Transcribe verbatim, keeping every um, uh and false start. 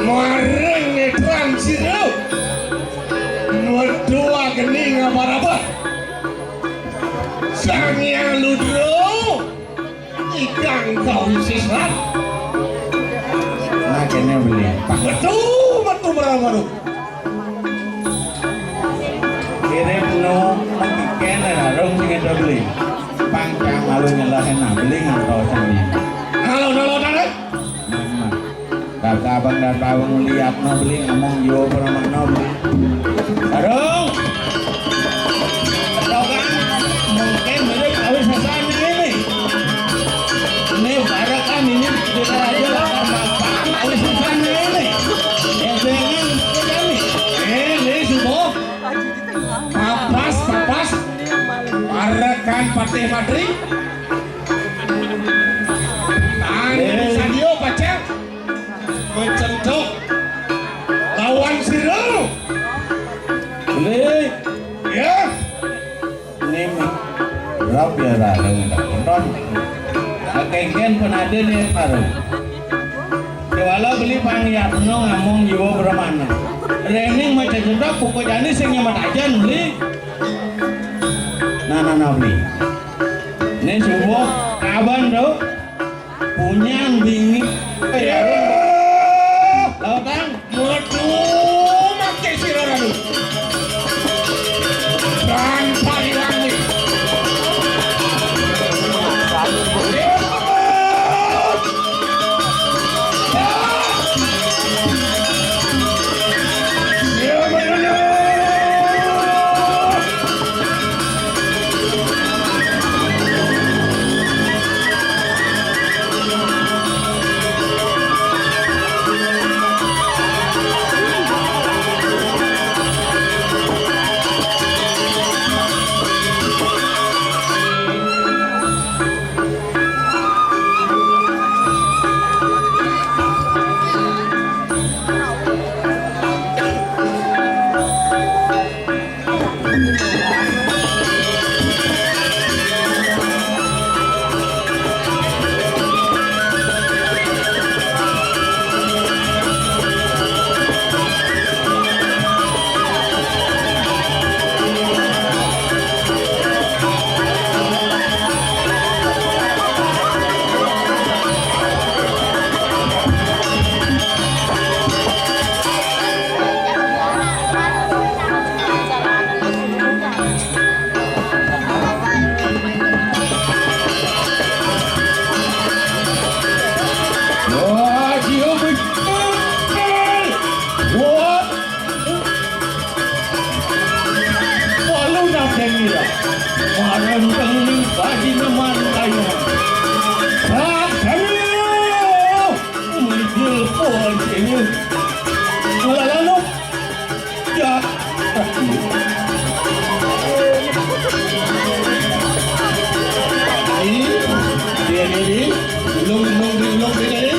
Maring netran sira. Metu ageni ngabarabah. Sang Hyang Ludra. Ikang kawisésan. Nah, kéné beli. Metu, metu marang baru. Kirim nu kéné rarung sing ada beli. Pang cang malu nyelahin nah beli ngantos sami. Halo, halo, halo. Nah, nah. Kata abang dan abang lihat no beli ngomong yo pernah no beli. Aduh. Rogan mungkin mirip kawisésan ini. Ini barakan ini kita aja lah karena kawisésan ini. Ya dengan kami. Eh, ini subuh. Papas, papas. Barakan Patih Madri. Tang ini sadio pacang. Mecentok lawan sira. Beli. Ya. Ini mi-, rap ya rarung. Nonton. Akengken pun ada nih baru. Kewala beli pangyatno ngamong jiwa brahmana. Rening maca jedok pokok jani sing nyemat ajan beli. Nah, nah, nah, beli. Ini subuh kaban tuh. Punyan bini. Ya. Lautang. Metu maké sira ranu. Dan pariwangi. Ya. Ya, bener. Walu nadénira, marenteng ning bajina mantayuhan. Prabu! Mujur pun ini. Lalu, ya. Ini, dia ini, ulung, ulung, ulung, dia ini.